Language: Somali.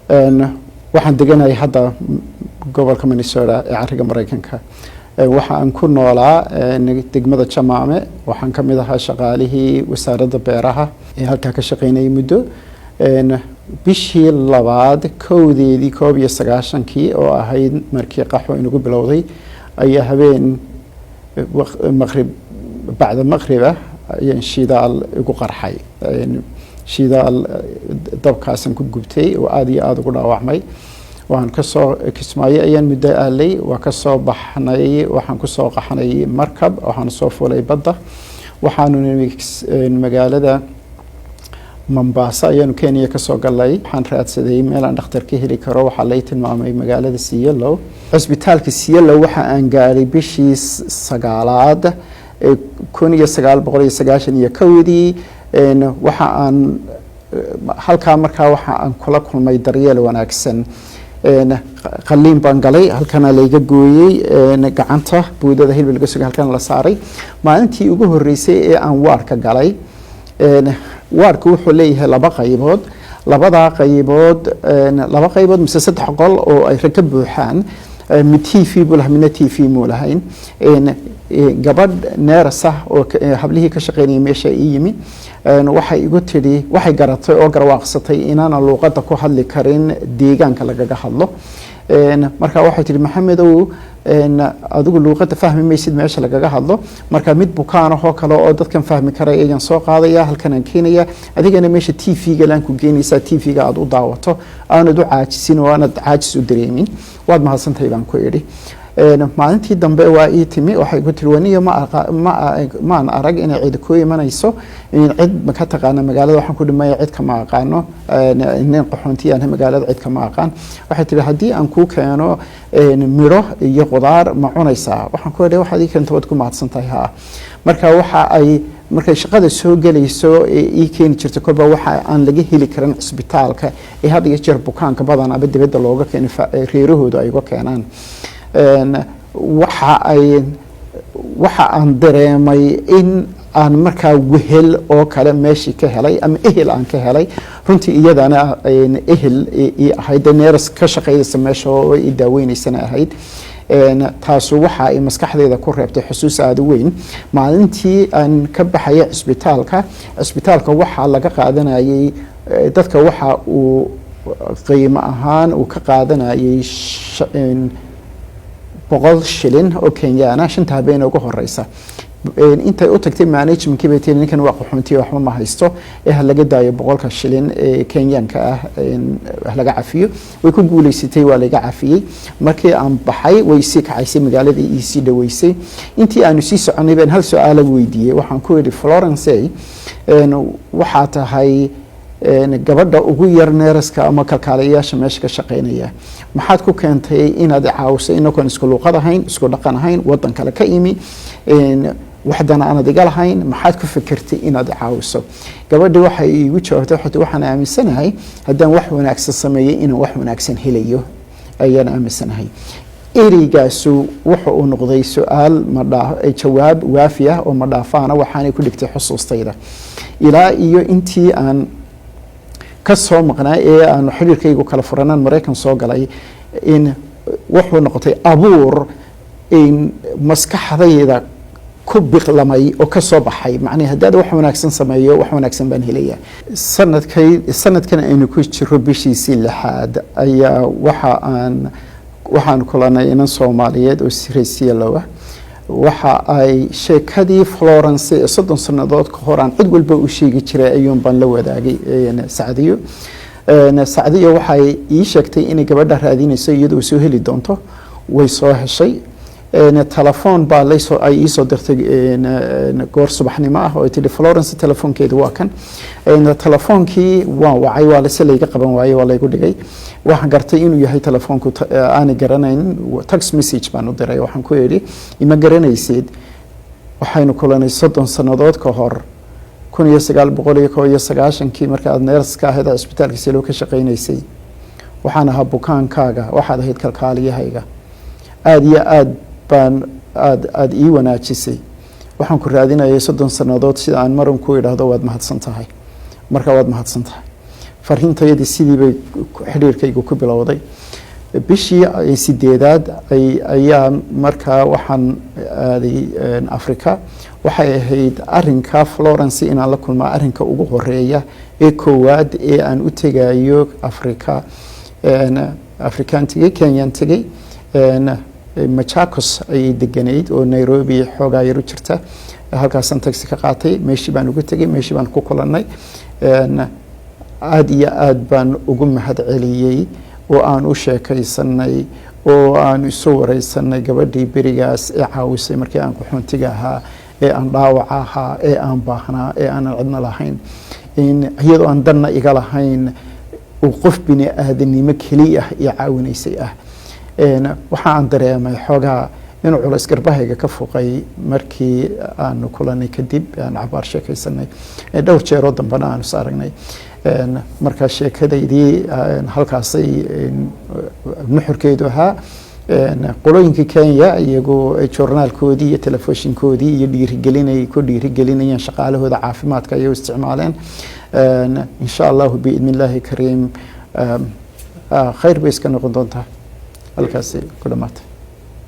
Waxaan deganahay hadda gobolka Minnesota ee cariga Mareykanka. Waxa aan ku noolaa degmada Jamaame. Waxaan ka mid ahaa shaqaalihii Wasaaradda Beeraha ee halkaa ka shaqeynayay muddo. Bishii labaad 1deedii 91kii, oo ahayd markii qaxo inagu bilowday, ayaa habeen maqrib, bacda maqriba, ayaan shidaal igu qarxay. Shidaal dabkaasaan ku gubtay oo aada iyo aada ugu dhaawacmay. Waan kasoo Kismaayo ayaan muddo aalay, waa kasoo baxnay, waxaan kusoo qaxnay markab, waxaan soo fulay badda, waxaanu nimi magaalada Mombasa ayaanu Kenya kasoo galay. Waxaan raadsaday meel aan dhakhtar ka heli karo. Waxaa lay tilmaamay magaalada Isiolo, cusbitaalka Isiolo. Waxa aan gaadhay bishii sagaalaad 1991dii. Waxa aan halkaa markaa waxa aan kula kulmay daryeel wanaagsan. Qaliin baan galay, halkana layga gooyey gacanta, buudada hilib laga sugay halkana la saaray. Maalintii ugu horeysay ee aan waarka galay, waarka wuxuu leeyahay laba qaybood, labadaa qaybood, laba qaybood mise saddex qol oo ay rag ka buuxaan. Mid TV buu lahaa, midna TV muu lahayn. Gabadh nurse ah oo hablihii ka shaqeynaya meesha ii yimi, waxay igu tidhi, waxay garatay oo garwaaqsatay inaanan luuqadda ku hadli karin deegaanka lagaga hadlo. Marka waxay tihi, "Maxamedow, adigu luuqadda fahmi maysid meesha lagaga hadlo. Marka mid bukaan ahoo kale oo dadkan fahmi karaya ayaan soo qaadaya, halkan aan keenaya. Adigana meesha TV-ga laan ku geenaysaa, TV-ga aad u daawato, aanad u caajisin oo aanad caajis u dareemin." "Waad mahadsantahay," baan ku idhi. Maalintii dambe waa ii timi, waxay ku tiri, "Waniyo maan arag inay cid ku imanayso. Cid ma ka taqaana magaalada?" Waxaan ku dhimaya, "Cid kama aqaano, nin qaxoontiyaan, magaalada cid kama aqaan." Waxay tiri, "Haddii aan kuu keeno midho iyo qudaar, ma cunaysaa?" Waxaan ku idhi, "Waxaad ii keento waad ku mahadsan tahay, haa." Marka waxa ay markay shaqada soo gelayso ee ii keeni jirta kolba waxa aan laga heli karin cisbitaalka, ee had iyo jeer bukaanka badan aba dibadda looga keeno, reerahoodu ay uga keenaan. Waxa aan dareemay in aan markaa wehel oo kale meeshii ka helay ama ehel aan ka helay. Runtii iyadana ehel ii ahayd, dee nurse ka shaqaynaysa meesha oo i daaweynaysana ahayd. Taasu waxa ay maskaxdeyda ku reebtay xusuus aada u weyn. Maalintii aan ka baxaya cisbitaalka, cisbitaalka waxaa laga qaadanayay dadka, waxa uu qiimo ahaan uu ka qaadanayay 100 shilin oo Kenyaana shanta habeen ugu horeysa. Intay u tagtay managementkii bay tiri, "Ninkan waa qaxoontiya, waxba ma haysto, ee ha laga daayo 100ka shilin ee Kenyaanka ah, ha laga cafiyo." Way ku guuleysatay, waa laga cafiyey. Markii aan baxay, way sii kacaysay, magaaladii ii sii dhaweysay. Intii aanu sii soconay baan hal su-aala weydiiyey. Waxaan ku idhi, "Florence, waxaa tahay gabadha ugu yar nurse-ka ama kalkaaliyayaasha meesha ka shaqeynaya. Maxaad ku keentay inaad caawiso inagoon isku luuqad ahayn, isku dhaqan ahayn, wadan kale ka imi, waxdana aanad iga lahayn? Maxaad ku fikirtay inaad caawiso?" Gabadhii waxay iigu jawaabtay, waxay "Waxaan aaminsanahay haddaan wax wanaagsan sameeyey inaan wax wanaagsan helayo ayaan aaminsanahay." Ereygaasu wuxa uu noqday su-aal madhaa jawaab waafi ah oo madhaafaana. Waxaanay ku dhigtay xusuustayda ilaa iyo intii aan ka soo maqnaa ee aanu xiriirkaygu kala furanaan Maraykan soo galay. In wuxuu noqotay abuur in maskaxdayda ku biqlamay oo ka soo baxay, macnihi haddaad wax wanaagsan sameeyo, wax wanaagsan baan helaya. Sanadkay sanadkan aynu ku jiro bishiisii lixaad ayaa waxaan kulanay inan Soomaaliyeed oo siraysiya. Waxa ay sheekadii Florence ee 30 sannadood ka hor aan cid walba u sheegi jiray ayuun baan la wadaagay Sacdiyo. Sacdiyo waxay ii sheegtay inay gabadha raadinayso, iyadoo soo heli doonto. Way soo heshay. Telefoon baa laysoo ay iisoo dirtay goor subaxnimo ah oo ay tihi, "Florence telefoonkeedu waa kan." Telefoonkii waan wacay, waa lase layga qaban waayey, waa laygu dhigay. Waxaan gartay inuu yahay telefoonku aanay garanayn. Text message baan u diray. Waxaan ku idhi, "Ima garanaysid? Waxaynu kulanay 30 sannadood ka hor, 1991kii, marka aad nurse-ka ahayd oo cisbitaalka Isiolo ka shaqaynaysay. Waxaan ahaa bukaankaaga, waxaad ahayd kalkaaliyahayga. Aada iyo aad baan aada ii wanaajisay. Waxaan ku raadinayay 30 sannadood sida aan marun ku idhaahdo waad mahadsan tahay. Marka waad mahadsan tahay." Fariintayadii sidii bay xidhiirkaygu ku bilowday. Bishii sideedaad ayaa markaa waxaan aaday Africa. Waxay ahayd arinka Florence inaan la kulmaa arinka ugu horeeya ee koowaad ee aan u tegayo Africa. Afrikaan tegey, Kenyaan tegey. Machakos ayay deganayd oo Nairobi xoogaa yar u jirta. Halkaasaan taxi ka qaatay, meeshii baan ugu tegey, meeshii baan ku kulannay. Aada iyo aada baan ugu mahad celiyey oo aan u sheekaysanay oo aan isu wareysanay gabadhii berigaas ee caawisay markii aan qaxoontiga ahaa, ee aan dhaawaca ahaa, ee aan baahnaa, ee aanan cidna lahayn, iyadoo aan danna iga lahayn, uu qof bini aadanimo keliya ah iyo caawinaysay ah. Waxa aan dareemay xoogaa inuu culays garbahayga ka fuqay markii aanu kulanay kadib, aan cabaar sheekaysanay, dhowr jeeroo dambena aanu is aragnay. Marka sheekadaydii halkaasay nuxurkeedu ahaa. Qolooyinkii Kenya iyagu joornaalkoodii iyo telefishinkoodii iyo dhiirigelinay ku dhiirigelinayeen shaqaalahooda caafimaadka ayay u isticmaaleen. Insha Allahu, biidni Illaahi kariim, khayr bay iska noqon doontaa. Halkaasi ku dhamaatay.